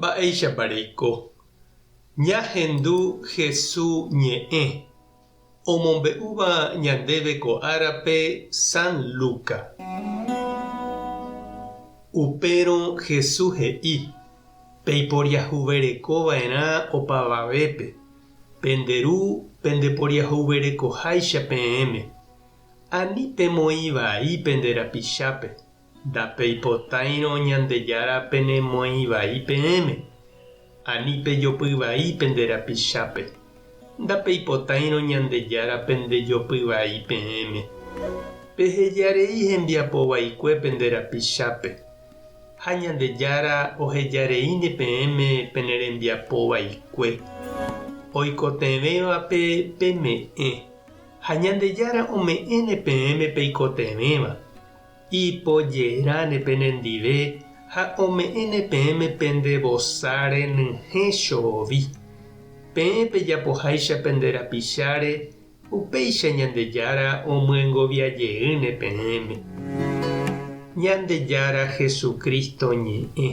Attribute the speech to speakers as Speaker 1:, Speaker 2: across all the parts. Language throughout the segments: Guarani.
Speaker 1: Mba'éichapa reiko? Ñahendu Hesu ñe'ẽ, omombe'úva ñandéve ko árape San Luca. Upérõ Hesu he'i, Peiporiahuvereko va'erã opavavépe, pende Ru pendeporiahuverekoháicha peẽme. Ani pemoĩ vai pende rapichápe, ndapeipotáirõ Ñandejára penemoĩ vai peẽme. Ani pejopy vai pende rapichápe, ndapeipotáirõ Ñandejára pendejopy vai peẽme. Pehejarei hembiapo vaikue pende rapichápe, ha Ñandejára ohejareíne peẽme pene rembiapo vaikue. Oikotevẽvape peme'ẽ. Ha Ñandejára ome'ẽne peẽme peikotevẽva, ipojeráne penendive ha ome'ẽne peẽme pende vosa renyhẽ chovi. Peẽ pejapoháicha pende rapicháre, upéicha Ñandejára omyengovia jeýne peẽme. Ñandejára Jesucristo ñe'ẽ.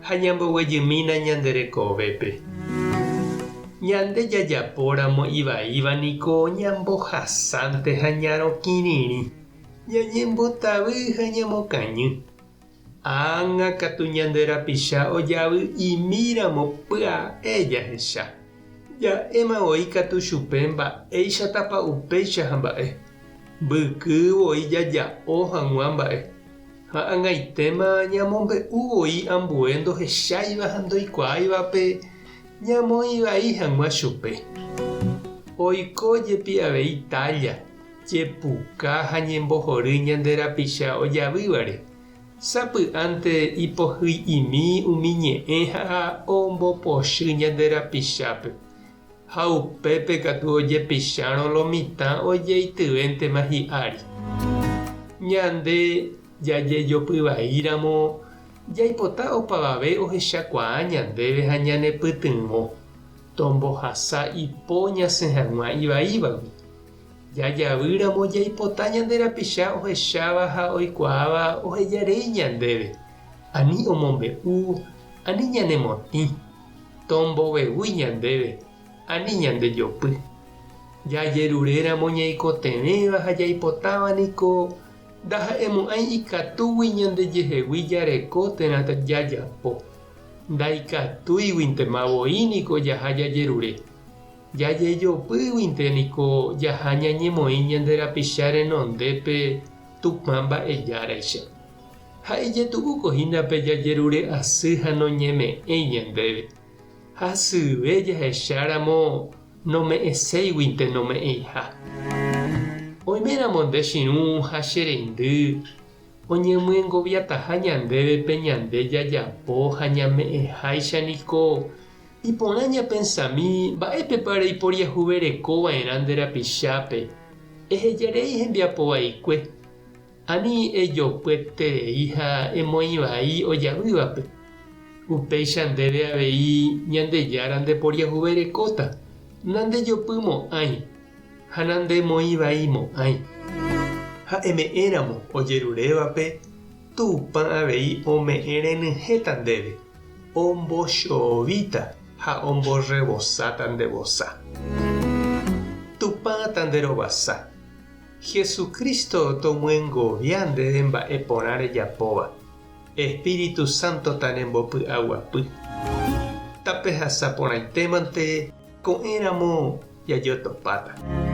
Speaker 1: Ha ñamboguejymína ñande rekovépe. Ñande jajapóramo ivaíva niko ñambohasánte ha ñarokĩrirĩ, ñañembotavy ha ñamokañy. Ág̃a katu ñande rapicha ojavy'imíramo pya'e jahecha. Ja'éma voi katu chupe mba'éichatapa upéicha ha mba'e. Mbyky voi jaja'o hag̃ua mba'e. Ha ag̃aitéma ñamombe'u voi ambue ndohecháiva ha ndoikuaáivape ñamoĩ vai hag̃ua chupe. Oiko jepi avei tálla, jepuka ha ñembohory ñande rapicha ojavývare. Sapy'ánte ipohyi'imi umi ñe'ẽ ha ombopochy ñande rapichápe. Ha upépe katu ojepichárõ lo mitã ojeityvéntema hi'ári. Ñande jajejopyvaíramo Jaipota opavave ohechakuaa ñandéve ha ñanepytyvõ, tombohasa ipo ñasẽ hag̃ua ivaívagui. Jajavýramo jaipota ñande rapicha ohecháva ha oikuaáva ohejarei ñandéve, ani omombe'u, ani ñanemotĩ, tombovevúi ñandéve, ani ñandejopy. Jajeruréramo ñaikotevẽva ha jaipotáva niko Ndaha'emo'ãi ikatúgui ñandejehegui jareko térã jajapo. Ndaikatúiguintema voi niko jaha jajerure. Jajejopýguinte niko jaha ñañemoĩ ñande rapicha renondépe Tupã mba'ejáraicha. Ha ijetu'úko hína pe jajerure asy ha noñeme'ẽi ñandéve. Hasyve jahecháramo nome'ẽséiguinte nome'ẽiha. Oiméramo nde chirũ ha che reindy oñemyengoviataha ñandéve pe ñande jajapo ha ñame'ẽháicha niko iporã ñapensami mba'épepa reiporiahuverekova'erã nde rapichápe, ehejarei hembiapo vaikue, Ani ejopyeterei ha emoĩ vai ojavývape. Upéicha ndéve avei Ñandejára ndeporiahuverekóta, nandejopymo'ãi ha nandemoĩvaimo'ãi. Ha eme'ẽramo ojerurévape, Tupã avei ome'ẽ renyhẽta ndéve, ombochovíta ha omborrevosáta nde vosa. Tupã tanderovasa. Jesucristo tomyengovia ndéve mba'e porã rejapóva. Espíritu Santo tanembopy'aguapy. Tapehasa porãitémante ko'ẽramo jajotopáta.